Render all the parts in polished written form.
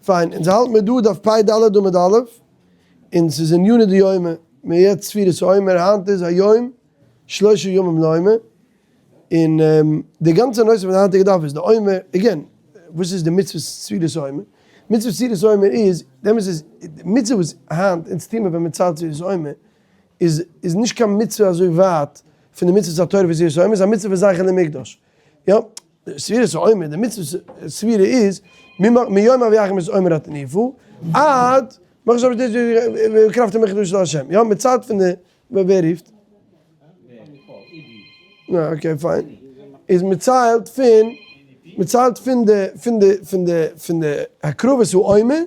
פיין, אונז האלט מיר דא דף פ ד עמוד א', און ס'איז עניני דיומא, מיר יעצט ספירת העומר, היינט איז היום שלשה ימים לעומר, און די גאנצע נושא פון די היינטיגע דף איז די עומר, again, וואס איז די מצוות ספירת העומר? מצוות ספירת העומר איז, די אמת איז, די מצוה וואס היינט אונז טוהן מיר ווען מען ציילט ספירת העומר, איז איז נישט קיין מצוה אזוי ווייט פון די מצוות התורה פון ספירת העומר, איז א מצוה פון זכר למקדש, יא, ספירת העומר, די מצוות ספירה איז מיום הביאכם את עומר התנופה עד והקרבתם מחדש לה', יא, מצד פון די, ווער רופט? okay פיין, איז מ'ציילט פון, מ'ציילט פון די, פון די, פון די, פון די הקרבת העומר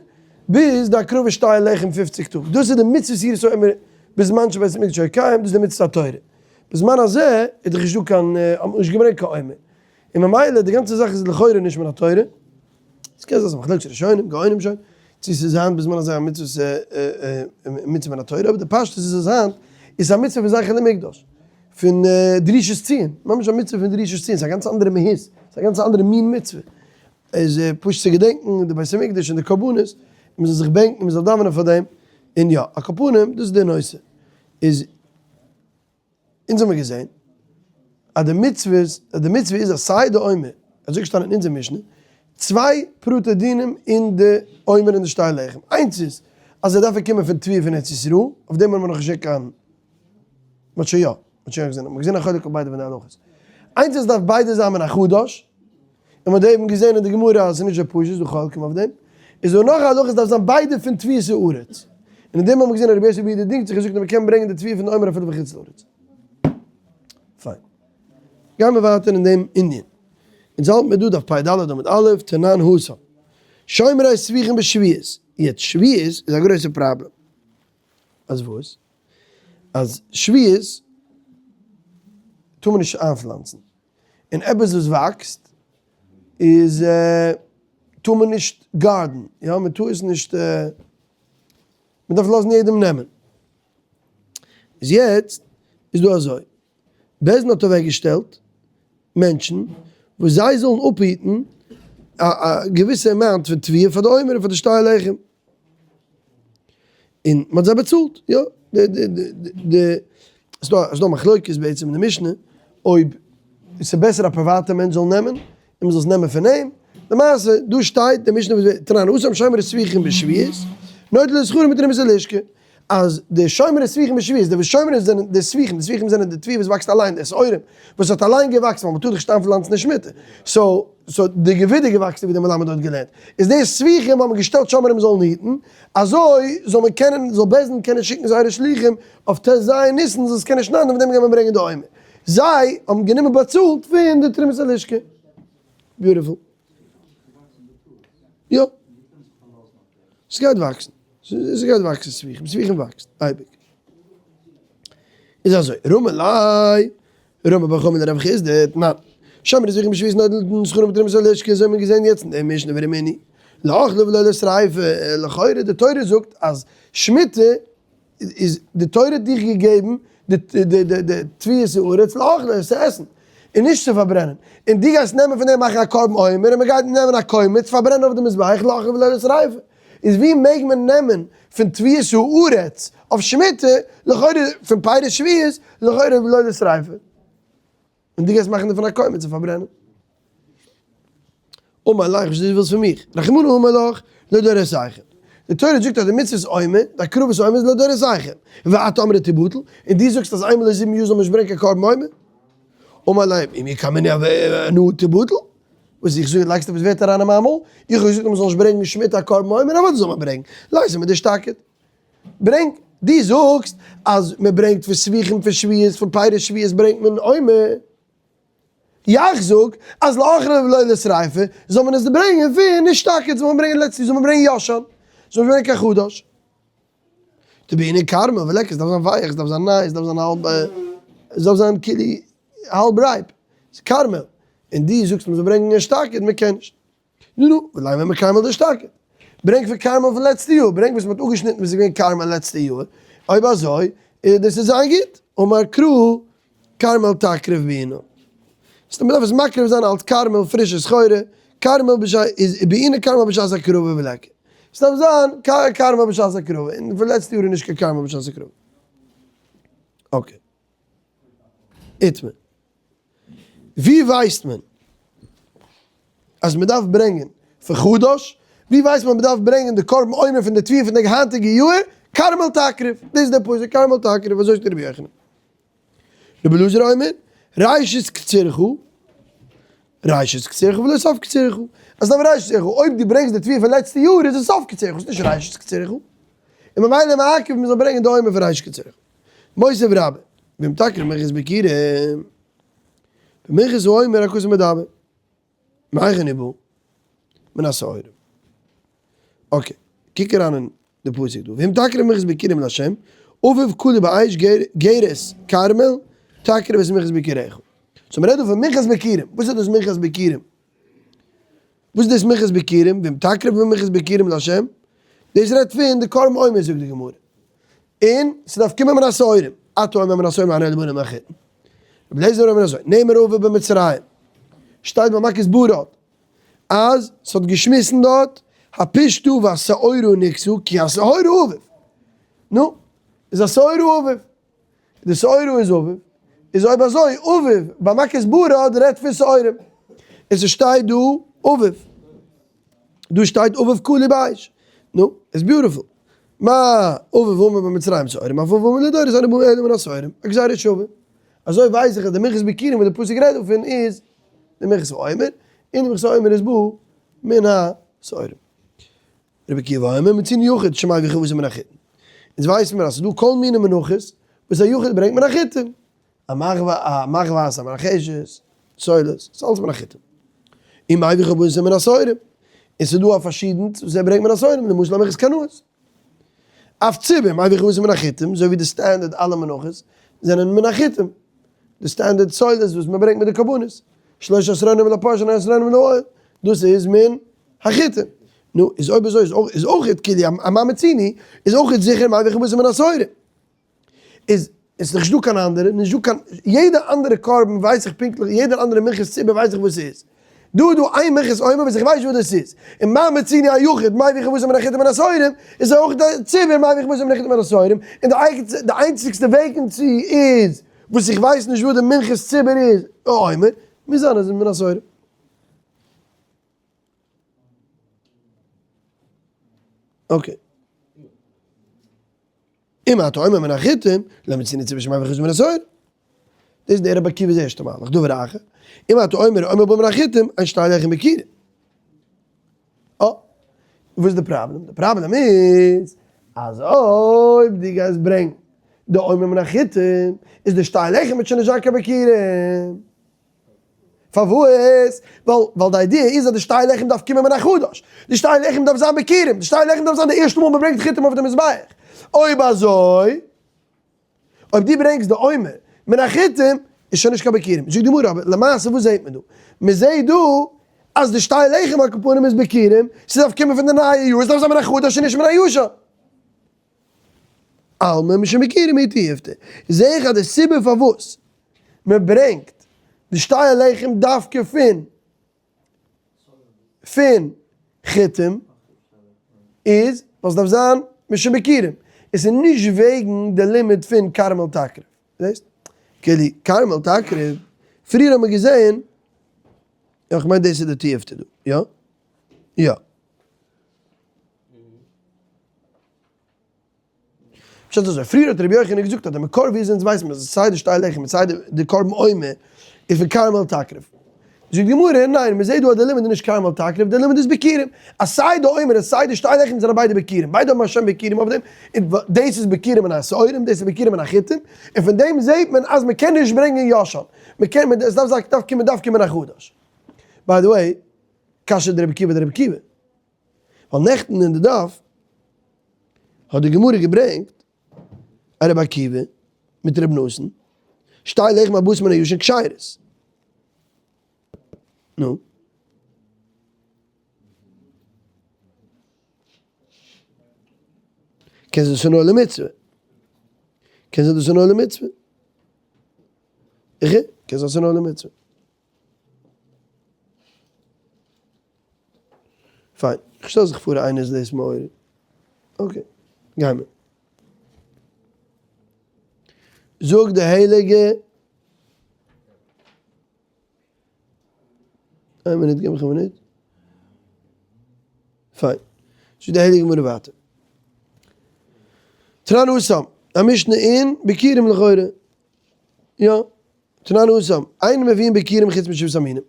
ביז די הקרבת שתי הלחם פופציג טאג, דאס איז די מצוות ספירת העומר בזמן שבית המקדש היה קיים, דאס איז די מצוות התורה. בזמן הזה איז דאך נישט דא קיין, האט מען נישט געברענגט קיין עומר, און ממילא די גאנצע זאך איז לכאורה נישט מן התורה, עס קען זיין ס'איז מחלוקת ראשונים, גאונים שוין, צו ס'איז היינט בזמן הזה א מצוות מצוה מן התורה, אבער די פשטות איז אז היינט איז עס א מצוה פון זכר למקדש, פון דרישת ציון, ממש א מצוה פון דרישת ציון, ס'איז א גאנץ אנדערע מהות, ס'איז א גאנץ אנדערע מין מצוה, איז פשוט צו געדענקן די בית המקדש און די קרבנות, און מ'זאל זיך בענקן, מ'זאל דאווענען פאר דעם, און יא, על כל פנים, דאס איז די נושא, איז. אונז האמיר געזען אז די מצוות, אז די מצוה איז אז סיי די עומר, אזוי געשטאנען אין אונזער משנה, צוויי פרטי דינים אין די עומר און די שתי לחם, איינס איז אז זיי דארפן קומען פון תבואה פון ארץ ישראל, אויף דעם האבן מיר נאך נישט געזען קיין, מען האט שוין יא, מען האט שוין יא געזען, מען האט געזען א חולק אויף ביידע פון די הלכות, איינס איז דארף ביידע זיין מן החדש, און מען האט אויבן געזען אין די גמרא אז עס איז נישט אזוי פשוט, ס'איז דא חולקים אויף דעם, איז דא נאך א הלכה עס דארף זיין ביידע פון תבואת הארץ, און אין דעם האט מען געזען אז רבי יוסי ברבי יהודה דינגט זיך און זאגט אז מען קען ברענגען די תבואה פון די עומר אפילו פון חוץ לארץ. פיין. גייען מיר ווייטער אין דעם ענין. אונז האלט מיר דא דף פ ד עמוד א', תנן התם. שומרי ספיחין בשביעית. יעצט שביעית איז א גרויסע פראבלעם. אז וואס? אז שביעית טאר מען נישט איינפלאנצן. און עפעס וואס וואקסט איז טאר מען נישט guard ן, יא מען טאר עס נישט, מען דארף לאזן יעדעם נעמען. איז יעצט איז דא אזוי, בית דין האט אוועק געשטעלט מענטשן וואס זיי זאלן אפהיטן א געוויסע amount פון תבואה פאר די עומר און פאר די שתי הלחם. און מ'האט זיי באצאלט, יא, די די די די, ס'איז דא ס'איז דא מחלוקת בעצם אין די משנה, אויב ס'איז בעסער א פריוואטע מענטש זאל נעמען, און מ'זאל עס נעמען פון אים, למעשה דא שטייט די משנה וואס תנן התם שומרי ספיחין בשביעית, נוטלין שכרן מתרומת הלשכה, אז די שומרי ספיחין בשביעית, די וואס שומרים זענען די ספיחין, די ספיחין זענען די תבואה וואס וואקסט אליין, די שעורים וואס האט אליין געוואקסן, ווייל מ'טאר דאך נישט איינפלאנצן אין שמיטה, so so די געווידע געוואקסן ווי דער מלמד האט געלערנט, איז די ספיחים האט מען געשטעלט שומרים זאלן היטן, אזוי זאל מען קענען, זאל בית דין קענען שיקן זייערע שלוחים אויף ט ז ניסן זאל עס קענען שניידן און פון דעם קען מען ברענגען די עומר. זיי האבן גענומען באצאלט פון די תרומת הלשכה. beautiful. יא. ס'גייט וואקסן. ס'גייט וואקסן ספיחים. ספיחים וואקסן אייביג. איז אזוי, רמי ליה רמי בר חמא לרב חסדא, תנן, שומרי ספיחין בשביעית נוטלין שכרן מתרומת הלשכה, אזוי האט מען געזען יעצט אין די משנה ורמינהי לאכלה ולא לשריפה, לכאורה די תורה זאגט אז שמיטה איז די תורה האט דיך געגעבן די די תבואת הארץ לאכלה עס צו עסן און נישט צו פארברענען, און דו גייסט נעמען פון דעם מאכן א קרבן עומר און מען גייט נעמען א קומץ פארברענען אויף די מזבח לאכלה ולא לשריפה, איז ווי מעג מען נעמען פון תבואת הארץ אויף שמיטה, לכאורה פון פירות שביעית, לכאורה ולא לשריפה. און דו גייסט מאכן דערפון א קומץ צו פארברענען. אמר לך, וואס דו ווילסט פון מיך? רחמנא אמר לך, לדורותיכם. די תורה זאגט אז די מצוות עומר, די הקרבת עומר איז לדורותיכם. ואת אמרת תבטל, און דו זאגסט אז איינמאל אין זיבן יאר זאל מען נישט ברענגען קיין קרבן עומר. אמר ליה, אם יקיימנו אנא תבטל. וואס איך זאג לייגסט עפעס ווערטער אריין אין מיין מויל? איך האב געזאגט אז מען זאל נישט ברענגען שמיטה א קרבן עומר, אוודאי זאל מען ברענגען, לייזער מיט די שטאקעט. ברענג, דו זאגסט אז מען ברענגט פון ספיחים פון שביעית, פון פירות שביעית ברענגט מען עומר. יאך זאג אז לאכלה ולא לשריפה זאל מען עס ברענגען פון נישט שטאקעט, זאל מען ברענגען לעצטע יאר זאל מען ברענגען ישן, זאל מען נישט ברענגען קיין חדש. דבעינן כרמל וליכא, עס דארף זיין ווייך, עס דארף זיין ניי, עס דארף זיין האלב, עס דארף זיין כאילו האלב ripe, ס'איז כרמל, און דו זאגסט מ'זאל ברענגען אשתקד, מ'קען נישט. נו נו, ולימא מכרמל דאשתקד. ברענג פון כרמל פון לעצטע יאר, ברענג וואס מ'האט אפגעשניטן וואס איז געווען כרמל לעצטע יאר, אויב אזוי איז דאס איז זיין גוט, אמר קרא כרמל תקריב בעינא. ס'טייטש מ'דארף עס מקריב זיין אלס כרמל פרישע סחורה, כרמל בשעת איז בעינא כרמל בשעת הקרבה וליכא. ס'דארף זיין כרמל בשעת הקרבה, און פון לעצטע יאר איז נישט קיין כרמל בשעת הקרבה. Okay. איתמר. ווי ווייסט מען אז מען דארף ברענגען פון חדש? ווי ווייסט מען אז מען דארף ברענגען די קרבן עומר פון די תבואה פון די היינטיגע יאהר? כרמל תקריב. דאס איז דער פסוק, כרמל תקריב, אזוי זאגט רבי יוחנן. רבי אלעזר אומר, ראשית קצירך, ראשית קצירך ולא סוף קצירך. אז דארף ראשית קצירך, אויב דו ברענגסט די תבואה פון לעצטע יאר איז עס סוף קצירך, ס'איז נישט ראשית קצירך. און ממילא מעכב מען זאל ברענגען די עומר פון ראשית קצירך. מותיב רבה, ואם תקריב מנחת ביכורים, במנחת העומר הכתוב מדבר, מהיכן הוא בא? מן השעורים. Okay, קוק אריין אין די פסוק דא, ואם תקריב מנחת ביכורים לה', אביב קלוי באש גרש כרמל, תקריב את מנחת ביכוריך. So מ'רעדט דא פון מנחת ביכורים, וואס איז דאס מנחת ביכורים? וואס איז דאס מנחת ביכורים? ואם תקריב מנחת ביכורים לה', דאס רעדט פון די קרבן עומר זאגט די גמרא. און ס'דארף קומען מן השעורים, אתה אומר מן השעורים הרי לבנים אחרים. רבי אליעזר אומר אזוי, נאמר אביב במצרים, שטייט ביי מכת ברד, אז ס'האט געשמיסן דארט, הפשתא והשעורה נקצו, כי השעורה אביב. נו, איז השעורה אביב. די שעורה איז אביב, איז אויב אזוי אביב ביי מכת ברד רעדט פון שעורים, און ס'שטייט דא אביב, דא שטייט אביב קלוי באש, נו, איז beautiful, מה אביב האמור במצרים שעורים, אף אביב האמור לדורות אינו בא אלא מן השעורים, א גזירה שווה, אזוי ווייס איך אז די מנחת ביכורים וואס די פסוק רעדט דערפון איז די מנחת העומר, און די מנחת העומר איז בא מן השעורים. רבי עקיבא אומר מצינו יחיד שמביא חבותו מן החיטין. אונז ווייסן מיר אז ס'איז דא כל מיני מנחות וואס א יחיד ברענגט מן החיטין. א מחבת, א מרחשת, סולת, ס'איז אלעס מן החיטין. און מביא חבותו מן השעורים. און ס'איז דא א פארשידענס וואס ער ברענגט מן השעורים, למשל א מנחת קנאות. אף ציבור מביא חבותו מן החיטים, אזוי ווי די standard אלע מנחות זענען מן החיטים. די standard סולת וואס מ'ברענגט מיט די קרבנות, שלושה עשרונים לפר שני עשרונים לאיל, דאס איז מן החיטים. נו, איז אויב אזוי איז אויך כאילו א מה מצינו, איז אויך זיכער מביא חבותו מן השעורים. איז עס נישט דא קיין אנדערע, נישט דא קיין, יעדע אנדערע קרבן ווייס איך פונקטליך, יעדער אנדערע מנחת ציבור ווייס איך וואס ס'איז. דא איז דא איין מנחת עומר וואס איך ווייס נישט וואס דאס איז. און מה מצינו היחיד מביא חבותו מן החיטים ומן השעורים, איז אויך די ציבור מביא חבותו מן החיטים ומן השעורים, און די איינציגסטע vacancy איז וואס איך ווייס נישט וואס די מנחת ציבור איז, עומר, מוז זיין אז עס איז מן השעורים. Okay. אם אתה אומר מן החיטים, לא מצינו ציבור שמביא חבותו מן השעורים. דאס איז דער רבי עקיבא'ס ערשטע מהלך, דבר אחר, אם אתה אומר עומר בא מן החיטים, אין שתי לחם ביכורים. אה, וואס איז די פראבלעם? די פראבלעם איז אז אויב דו גייסט ברענגן די עומר מן החיטים, איז די שתי לחם וועט שוין נישט זיין קיין ביכורים. פארוואס? ווייל די idea איז אז די שתי לחם דארף קומען מן החדש, די שתי לחם דארף זיין ביכורים, די שתי לחם דארף זיין די ערשטע מאל מען ברענגט חיטים אויף די מזבח. אויב אזוי, אויב דו ברענגסט די עומר מן החיטים, איז שוין נישט קיין ביכורים. זאגט די גמרא, אבער למעשה וואס זעט מען דא? מען זעט דא אז די שתי לחם על כל פנים איז ביכורים, ס'דארף קומען פון די נייע יאר, עס דארף זיין מן החדש און נישט מן הישן. אלמא משום ביכורים היא תיובתא, זעה איך אז די סיבה פארוואס מען ברענגט די שתי הלחם דווקא פון פון חיטים איז ווייל ס'דארף זיין משום ביכורים, עס איז נישט וועגן די לימוד פון כרמל תקריב, זעסט? כאילו כרמל תקריב, פריער האט מען געזען, איך מיין דאס איז די תיובתא דא, יא? יא. פשט אזוי, פריער האט רבי יוחנן געזאגט אז די מקור ווי אזוי אונז ווייסן אז סיי די שתי לחם און סיי די קרבן עומר איז פון כרמל תקריב. זאגט די גמרא, ניין, מען זעט דא אז די לימוד איז נישט כרמל תקריב, די לימוד איז ביכורים, אז סיי די עומר און סיי די שתי לחם זענען ביידע ביכורים, ביידע האבן א שם ביכורים אויף דעם, און דאס איז ביכורים מן השעורים, דאס איז ביכורים מן החיטים, און פון דעם זעט מען אז מען קען נישט ברענגען ישן, מען קען, עס דארף זיין, דארף קומען דווקא מן החדש. By the way, קשיא דרבי עקיבא דרבי עקיבא. ווייל נעכטן אין די דף האט די גמרא געברענגט א רבי עקיבא מיט רבי נתן, שתי לחם הבאות מן הישן כשרות. נו. קען זיין דאס איז נאר למצוה. קען זיין דאס איז נאר למצוה. קען זיין ס'איז נאר למצוה. פיין. איך שטעל זיך פאר איינער איז דאס מעורר. Okay, גיימער. זאגט די הייליגע. איין מינוט, געב מיך א מינוט. פיין. זאגט די הייליגע גמרא ווייטער. תנן התם, א משנה אין ביכורים לכאורה. יא. תנן התם, אין מביאין ביכורים חוץ משבעת המינים.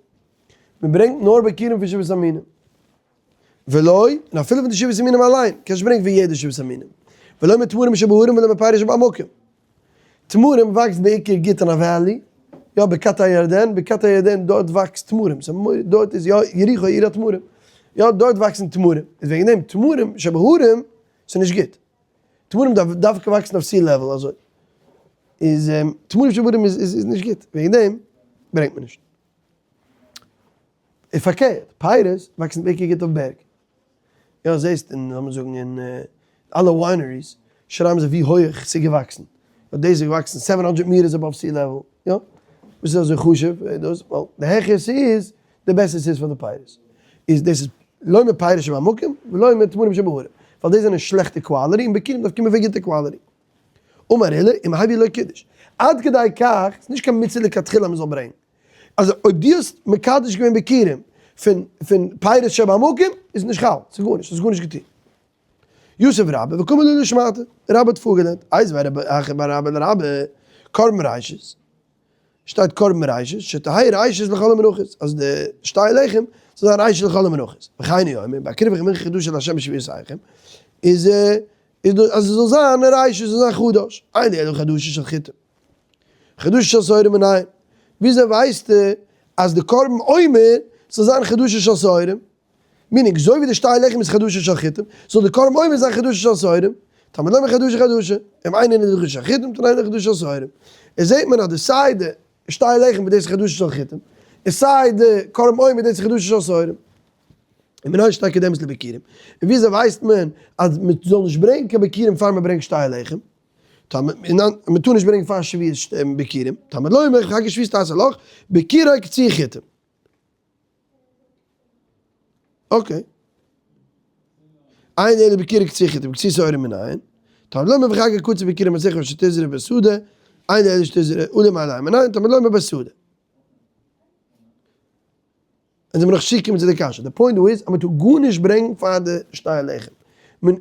מען ברענגט נאר ביכורים פון שבעת המינים. ולא, און אפילו פון די שבעת המינים אליין, קענסט נישט ברענגען פון יעדע שבעת המינים. ולא מתמרים שבהרים ולא מפירות שבעמקים. תמרים וואקסט בעיקר גוט אין א valley, יא בקעת הירדן, בקעת הירדן דארט וואקסט תמרים, ס'איז מורא'דיג, דארט איז יא יריחו עיר התמרים, יא דארט וואקסן תמרים, איז וועגן דעם תמרים שבהרים ס'איז נישט גוט, תמרים דארף דווקא וואקסן אויף sea level אזוי, איז תמרים שבהרים איז איז נישט גוט, וועגן דעם ברענגט מען נישט. און פארקערט, פירות וואקסן בעיקר גוט אויף בערג. יא זעסט אין לאמיר זאגן אין אלע wineries שרייבן זיי ווי הויעך ס'איז געוואקסן, יא דאס איז געוואקסן 700 meters above sea level, יא וואס איז אזוי חשוב דאס? ווייל די העכער ס'איז די בעסער ס'איז פאר די פירות, איז דאס איז לא מפירות שבעמקים ולא מתמרים שבהרים, ווייל דאס זענען שלעכטע quality און ביכורים דארף קומען פון גוטע quality. אמר עולא ומהוי לא קידש, עד כדי כך ס'איז נישט קיין מצוה לכתחילה אז מ'זאל ברענגען, אז אויב דו האסט מקדש געווען ביכורים פון פון פירות שבעמקים איז נישט חל, ס'איז גארנישט, האסט גארנישט געטון. יתיב רבה וקאמר לה לשמעתא, רבה האט פארגעלערנט, איתיביה רב אחא בר אבא לרבה, קרבן ראשית, שטייט קרבן ראשית, שתהא ראשית לכל המנחות, אז די שתי לחם זאל זיין ראשית לכל המנחות, וכן הוא אומר, בהקריבכם מנחה חדשה לה' בשבועותיכם, איז איז דאס אז עס זאל זיין ראשית, זאל זיין חדש, אין לי אלא חדשה של חיטים. חדשה של שעורים מנין? וויאזוי ווייסטו אז די קרבן עומר זאל זיין חדשה של שעורים? meaning, אזוי ווי די שתי לחם איז חדשה של חיטים, זאל די קרבן עומר זיין חדשה של שעורים? תלמוד לומר חדשה חדשה, אם אינו אלא חדשה של חיטים, תנא אינו חדשה של שעורים. עס זעט מען אז די סיי די שתי לחם וואס דאס איז חדשה של חיטים, און סיי די קרבן עומר דאס איז חדשה של שעורים. און מנין שתהא קודמת לביכורים. און וויאזוי ווייסט מען אז מען זאל נישט ברענגען קיין ביכורים פאר מען ברענגט שתי לחם? מען טאר נישט ברענגען פאר שבועות ביכורים, תלמוד לומר חג השבועות תעשה לך, ביכורי קציר חיטים. Okay. אין אלא ביכורי קציר חיטים, קציר שעורים מנין, תלמוד לומר וחג הקציר ביכורים ארצך אשר תזרע בשדה, אין אלא שתזרע עלים מאליהם מנין, תלמוד לומר בשדה. און זיי האבן נאך צוגעקומען צו די קשיא. די point דא איז אז מען טאר גארנישט ברענגן פאר די שתי הלחם. מען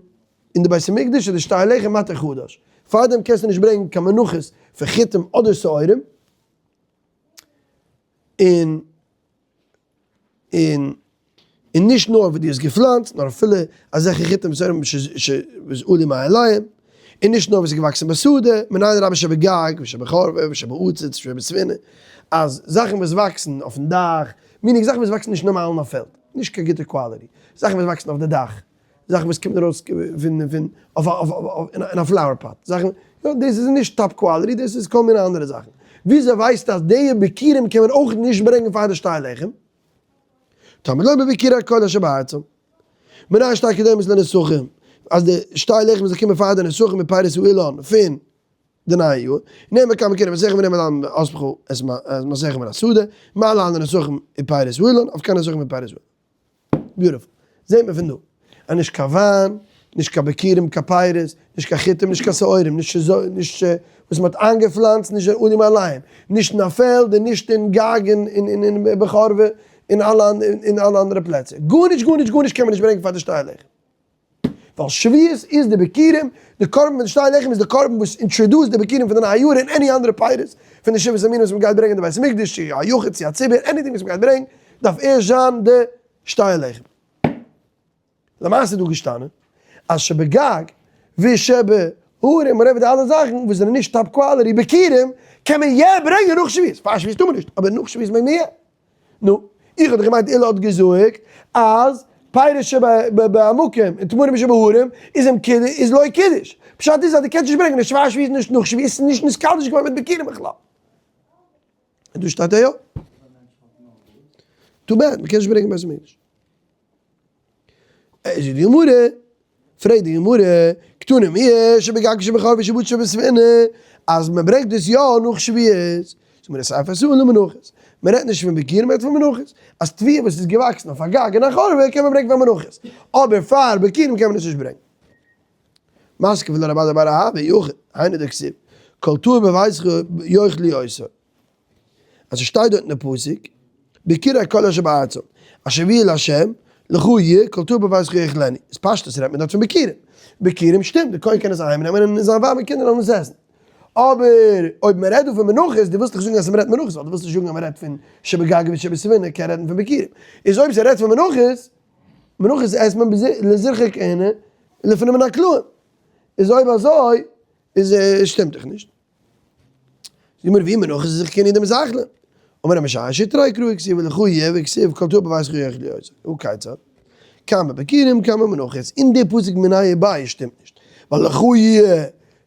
אין די בית המקדש איז די שתי הלחם מטה חדש. פארדעם קענסטו נישט ברענגן קיין מנחות פון חיטים אדער שעורים. און און און נישט נאר וואס דו האסט געפלאנצט, נאר אפילו אזעלכע חיטים ושעורים וואס עלו מאליהם, און נישט נאר וואס איז געוואקסן בשדה, מנין לרבה שבגג ושבחורבה ושבעציץ ושבספינה, אז זאכן וואס וואקסן אויפן דאך, meaning זאכן וואס וואקסן נישט נארמאל אין א פעלד, נישט קיין גוטע quality, זאכן וואס וואקסן אויף די דאך, זאכן וואס קומט ארויס פון פון אויף א אין א flower pot, זאכן, יא דאס איז נישט top quality, דאס איז כל מיני אנדערע זאכן. וויאזוי ווייסטו אז די ביכורים קען מען אויך נישט ברענגען פאר די שתי לחם? תלמוד לומר ביכורי כל אשר בארצם. מנין שתהא קודמת לנסכים, אז די שתי לחם זאל קומען פאר די נסכים מיט פירות האילן פון די נייע יאר, נאמר כאן ביכורים ארצך ונאמר להלן אספך את מעשיך מן השדה, מה להלן נסכים ופירות האילן, אף כאן נסכים ופירות האילן. Beautiful. זעט מען פון דא אז נישט קיין וויין, נישט קיין ביכורים, קיין פירות, נישט קיין חיטים, נישט קיין שעורים, נישט נישט וואס מען האט איינגעפלאנצט, נישט עלים מאליהם, נישט אין א פעלד און נישט אין גג און און בחורבה און אלע אין אלע אנדערע פלעצער. גארנישט גארנישט גארנישט קען מען נישט ברענגען פאר די שתי לחם. ווייל שבועות איז די ביכורים, די קרבן פון די שתי לחם איז די קרבן וואס introduce ט די ביכורים פון די נייע יאר און any אנדערע פירות פון די שבעת המינים וואס מען גייט ברענגען אין די בית המקדש צו א יחיד צו א ציבור, anything וואס מען גייט ברענגען דארף ערשט זיין די שתי לחם. למעשה איז דא געשטאנען אז שבגג ושבהרים whatever די אלע זאכן וואס זענען נישט top quality ביכורים קען מען יא ברענגען נאך שבועות, פאר שבועות טאר מען נישט אבער נאך שבועות מעג מען יא. נו, איך האב דאך געמיינט עולא האט געזאגט אז פירות שבעמקים און תמרים שבהרים איז אים קידוש איז לא קידש. פשט איז אז דו קענסט נישט ברענגען נישט פאר שבועות נישט נאך שבועות ס'איז נישט נתקדש געווארן מיט ביכורים בכלל. און דא שטייט א יא. Too bad, מ'קען נישט ברענגען בית המקדש. זאגט די גמרא, פרעגט די גמרא, קתני מיהא שבגג שבחורבה שבעציץ שבספינה, אז מען ברענגט עס יא נאך שבועות, זאגט מען סיפא אסורין למנחות. מען רעדט נישט פון ביכורים, מען רעדט פון מנחות. אז תבואה וואס איז געוואקסן אויף א גג און א חורבה קען מען ברענגען פאר מנחות, אבער פאר ביכורים קען מען עס נישט ברענגען. מתקיף לה רב אדא בר אהבה אי הכי, היינו דכתיב, כל תבואה בביתך יאכלו אותו. אז עס שטייט דארט אין די פסוק, ביכורי כל אשר בארצם, אשר יביאו לה', לך יהיה, כל תבואה בביתך יאכלנו. איז פשטות רעדט מען דארט פון ביכורים. ביכורים שטימט, די כהן קען עס אהיים נעמען און זיין ווייב און קינדער זאלן עס עסן. אבער אויב מען רעדט דא פון מנחות, דו ווילסט דאך זאגן אז מען רעדט מנחות, ווייל דו ווילסט נישט זאגן אז מען רעדט פון שבגג ושבספינה, קען רעדן פון ביכורים. איז אויב ס'רעדט פון מנחות, מנחות עסט מען לזרחי כהונה לפנים מן הקלעים. איז אויב אזוי איז שטימט דאך נישט. זאגט מיר ווי מנחות איז זיך כהונה דמזחלה. אמר רבי ישעיה שטרי קרא כתיב ולך יהיה וכתיב כל תבואה בביתך יאכלו אותו. הא כיצד? כמה ביכורים כמה מנחות. אין די פסוק מיניה וביה שטימט נישט. ווייל לך יהיה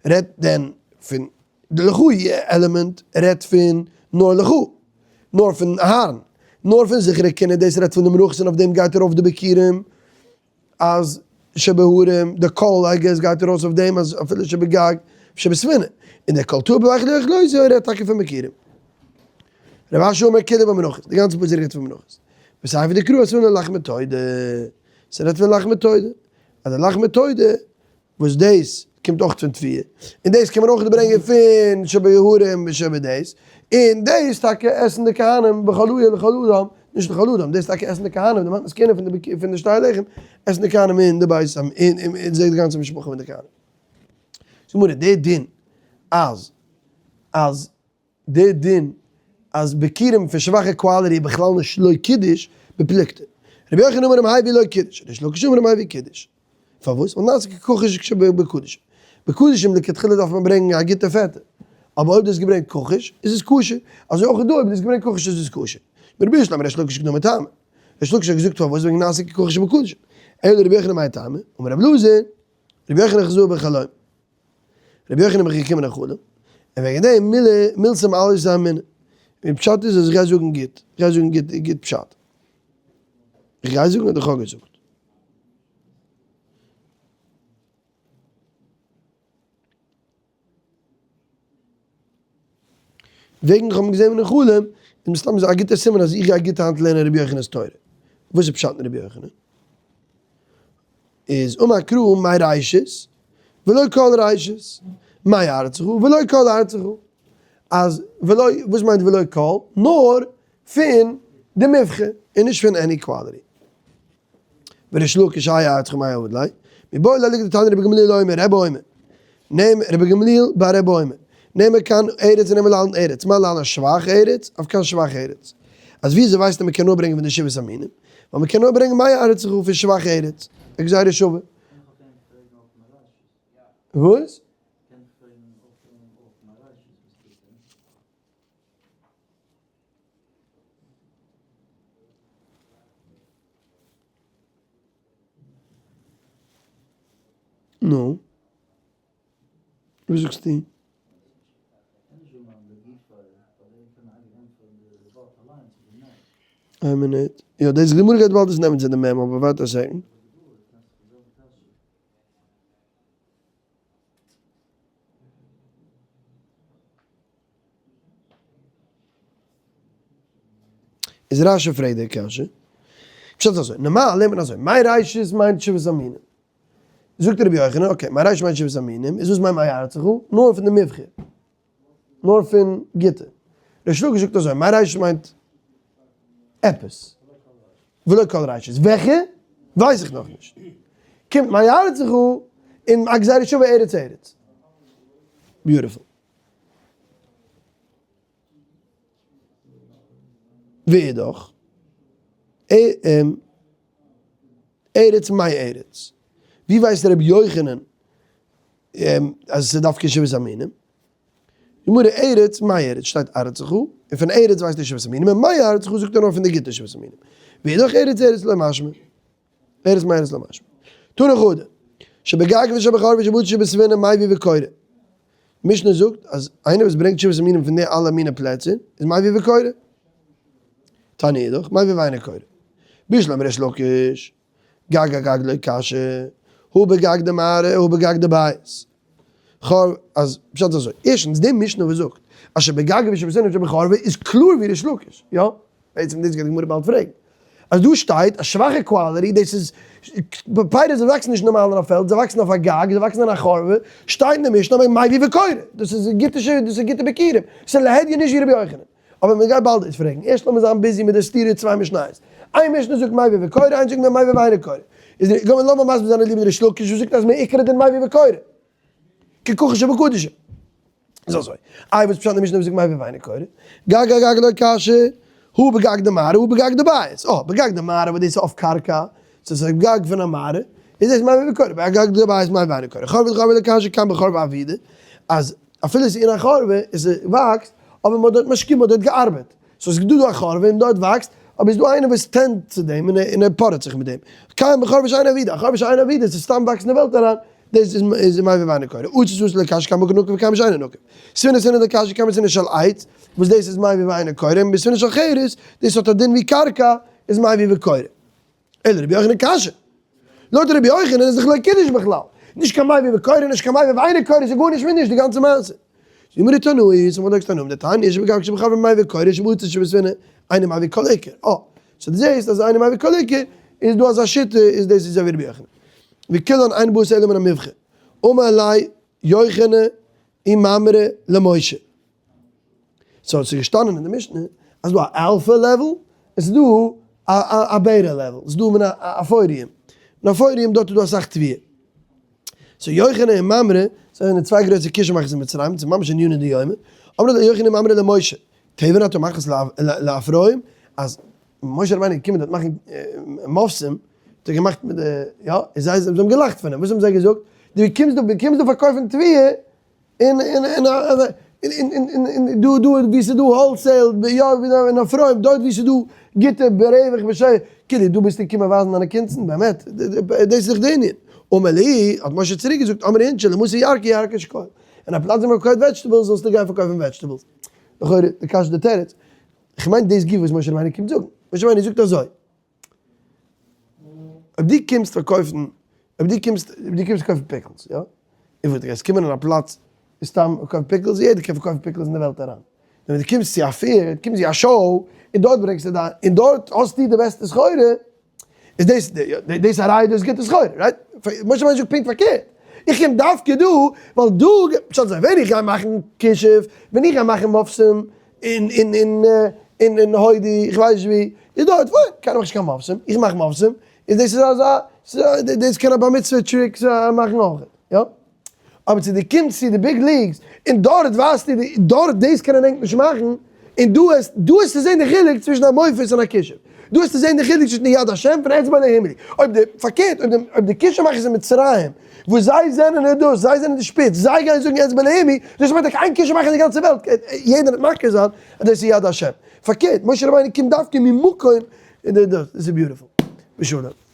רעדט דען פון די לך יהיה עלעמענט רעדט פון נאר לך. נאר פון אהרן. נאר פון זכרי כהונה דאס רעדט פון די מנחות און אויף דעם גייט ארויף די ביכורים. אז שבהרים, די כל I guess גייט ארויס אויף דעם אז אפילו שבגג שבספינה, און די כל תבואה בביתך יאכלו אותו רעדט טאקע פון ביכורים. רב אשי אמר כולה במנחות, די גאנצע פסוק רעדט פון מנחות. וסיפא דקרא אסרינן לחמי תודה, ס'רעדט פון לחמי תודה, אז די לחמי תודה וואס דאס קומט אויך פון תבואה, און דאס קען מען אויך ברענגען פון שבהרים ושבדעות, און דאס טאקע עסן די כהנים בכל העיר לכל אדם, נישט לכל אדם, דאס טאקע עסן די כהנים, די מתנות כהונה פון די שתי הלחם, עסן די כהנים אין די בית און די גאנצע משפחה פון די כהנים. זאגט גמרא, די דין אז אז די דין אז ביכורים פון שוואכע quality איז בכלל נישט לא קידוש בפלוגתא. רבי יוחנן אמר מביא ולא קידש, ריש לקיש אמר מביא וקידש. פארוואס? ווייל נעשה ככחש שבקדשים. בקדשים לכתחילה דארף מען ברענגען א גוטע פעטע. אבער אויב דו האסט געברענגט כחש איז עס כשר. אזוי אויך דא אויב דו האסט געברענגט כחש איז עס כשר. רבי ישלם ריש לקיש קדמי טעמא. ריש לקיש האט געזאגט פארוואס וועגן נעשה ככחש שבקדשים. אלא רבי יוחנן מאי טעמא? אמר רבי אלעזר, רבי יוחנן חזאה בחלום. רבי יוחנן איז געקומען אין חלום, און וועגן דעם מילא מילתא מעלייתא אמינא. און פשט איז אז איך גיי זאגן גוט, איך גיי זאגן גוט גוט פשט. איך גיי זאגן אדער איך האב געזאגט? וועגן איך האב אים געזען אין חלום, איז מסתם א גוטער סימן אז איך גיי גוט היינט לערנען רבי יוחנן'ס תורה. וואס איז פשט אין רבי יוחנן? איז אמר קרא מראשית ולא כל ראשית, מארצך ולא כל ארצך, אז ולא, וואס מיינט ולא כל? נאר פון די מבחר און נישט פון any quality. וריש לקיש האי ארצך מאי עביד ליה, מיבעי ליה לכדתניא רבי גמליאל אומר רבי אומר, נעם רבי גמליאל ביי רבי אומר, נאמר כאן ארץ ונאמר להלן ארץ, מה להלן שבח ארץ, אף כאן שבח ארץ. אז וויאזוי ווייסט ער מ'קען נאר ברענגען פון די שבעת המינים? ווייל מ'קען נאר ברענגען מארצך פון שבח ארץ, א גזירה שווה. וואס? נו? וואס זאגסטו? איין מינוט. יא, דאס גמרא גייט באלד עס נעמען צו די מ', אבער ווארט א second. איז רשי פרעגט די קשיא, פשט איז אזוי, נארמאל לערנט מען אזוי, מראשית מיינט שבעת המינים. זאגט רבי יוחנן, okay, מראשית מיינט שבעת המינים, איז וואס מיינט מארצך? נאר פון די מבחר, נאר פון גוטע. ריש לקיש זאגט אזוי, מראשית מיינט עפעס, ולא כל ראשית, וועלכע? ווייס איך נאכנישט. קומט מארצך און א גזירה שווה ארץ ארץ. Beautiful. ואידך, ארץ מאי ארץ? ווי ווייסט רבי יוחנן אז עס איז דווקא שבעת המינים? גמרא ארץ מאי ארץ שטייט ארצך, און פון ארץ ווייסט ער שבעת המינים, און מאי ארצך זאגט ער נאר פון די גוטע שבעת המינים. ואידך ארץ ארץ לא משמע. ארץ מאי ארץ לא משמע. תנא חדא, שבגג ושבחורבה ושבבציר ושבספינה מביא וקורא. משנה זאגט אז איינער וואס ברענגט שבעת המינים פון די אלע מיני פלעצער איז מביא וקורא. תניא אידך, מביא ואינו קורא. בשלמא ריש לקיש, גג אגג לא קשיא, הא בגג דמערה הא בגג דבית. אז פשט איז אזוי, ערשטנס די משנה וואס זאגט. אז שבגג ושבספינה ושבחורבה איז קלאר ווי ריש לקיש, יא? בעצם דאס גייט די גמרא באלד פרעגן. אז דא שטייט א שוואכע quality, דאס איז פירות זיי וואקסן נישט נארמאל אין א פעלד, זיי וואקסן אויף א גג, זיי וואקסן אין א חורבה, שטייט אין די משנה מביא וקורא, דאס איז גוטע ש דאס איז גוטע ביכורים, ס'איז להדיא נישט ווי רבי יוחנן. אבער מען גייט באלד דאס פרעגן, ערשט לאמיר זיין busy מיט די סתירה צוויי משניות. איין משנה זאגט מביא וקורא, איינס זאגט מביא ואינו קורא. איז די גמרא לאמיר מסביר זיין אליבא דריש לקיש וואס זאגט אז מעיקרא דין מביא וקורא. כככה שבקדשים. איז אזוי, איי וואס פשט אין די משנה וואס זאגט מביא ואינו קורא? גג אגג לא קשיא, הא בגג דמערה הא בגג דבית. אה, בגג דמערה וואס דאס איז אויף קרקע, סאיז א גג פון א מערה, איז דאס מביא וקורא, בגג דבית מביא ואינו קורא. חורבה דחורבה לא קשיא כאן בחורבה עבידא, אז אפילו עס איז אין א חורבה און ס'וואקסט, אבער מ'האט דארט משקיע, מ'האט דארט געארבעט. so ס'איז דא דא א חורבה און דארט וואקסט, אבער איז דא איינער וואס tend ט צו דעם און ער פארעט זיך מיט דעם. כאן בחורבה שאינה עבידה, א חורבה שאינה עבידה, ס'איז סתם וואקסן אין די וועלט אריין, דאס איז מביא ואינו קורא. עציץ עציץ לא קשיא כאן בנקוב וכאן בשאינו נקוב. ספינה ספינה לא קשיא כאן בספינה של עץ, וואס דאס איז מביא ואינו קורא, און בספינה של חרס, דאס האט א דין ווי קרקע, איז מביא וקורא. אלא רבי יוחנן קשיא. לויט רבי יוחנן איז דאך לא קידוש בכלל. נישט קיין מביא וקורא, נישט קיין מביא ואינו קורא, ס'איז גארנישט מיט נישט די גאנצע מעשה. זאגט די תנאי, ס'איז מחלוקת תנאים, דתניא שבגג שבחורבה מביא וקורא שבעציץ שבספינה אינו מביא כל עיקר. אה, so דו זעסט אז אינו מביא כל עיקר, איז דא אזא שיטה, איז דאס איז אזוי ווי רבי יוחנן. וכולן אין באות אלא מן המובחר. אמר ליה יוחנן וממרא למשה. so ס'איז געשטאנען אין די משנה אז ס'דא א alpha level און ס'איז דא א beta level, ס'איז דא מן האפורים, מן האפורים דארט איז דא אסאך תבואה. so יוחנן און ממרא זיי זענען צוויי גרויסע כישוף מאכערס אין מצרים, ס'איז ממש עניני דיומא, אמר לו יוחנן וממרא למשה, תבן אתה מכניס לאפרים, אז משה רבינו איז געקומען דארט מאכן מופתים, האט ער געמאכט מיט די, יא, און זיי האבן געלאכט פון אים, וואס האבן זיי געזאגט? דו קומסט דא, דו קומסט דא פארקויפן תבואה, און און און און און דא דא ווי ס'איז דא wholesale יא אין אפרים דארט ווי ס'איז דא גוטע ברווח בשער כאילו דא ביסטו געקומען ווייזן דיינע קונצן באמת דאס איז דאך די ענין אמר לי האט משה צוריק געזאגט אמרי אינשי למתא ירקא ירקא שקול אין א פלאץ ווי מ'פארקויפט vegetables זאלסטו גיין פארקויפן vegetables לכאורה די קשיא די תירוץ כ'מיין דאס גופא וואס משה רבינו קומט זאגן משה רבינו זאגט אזוי. אויב דו קומסט פארקויפן, אויב דו קומסט, אויב דו קומסט קויפן pickles, יא? און וואס, דו גייסט קומען אין א פלאץ און סתם קויפן pickles? יעדער קען פארקויפן pickles אין די וועלט אריין. נאר ווען דו קומסט צו א fair, קומסט צו א show, און דארט ברענגסטו דיין, און דארט האסטו די בעסטע סחורה, איז דאס, דאס א ראיה דאס איז גוטע סחורה, right? משה רבינו זאגט פונקט פארקערט. איך קום דווקא דא, ווייל דא, פשט אזוי, ווען איך גיי מאכן כישוף, ווען איך גיי מאכן מופתים, אין אין אין אין אין הודו, איך ווייס נישט ווי, איז דארט, פיין, קיינער מאכט נישט קיין מופתים, איך מאך מופתים, איז דאס איז אזא, דאס קען א בר מצוה trick מאכן אויך, יא? אבער צו דו קומסט צו די big leagues, און דארט ווייזטו די, דארט דאס קענען ענק נישט מאכן, און דא עס, דא איז צו זען די חילוק צווישן א מופת און א כישוף, דא איז צו זען די חילוק צווישן די יד השם פון אצבע אלהים, אויב די, פארקערט, אויב די, אויב די כישוף מאכערס אין מצרים, וואס זיי זענען עדות, זיי זענען די שפיץ, זיי גייען זאגן אצבע אלהים, דאס מיינט אז קיין כישוף מאכער אין די גאנצע וועלט, יעדער וועט מכיר זיין אז דאס איז יד השם. פארקערט, משה רבינו קומט דווקא ממקום, און דאס איז beautiful. בשלום.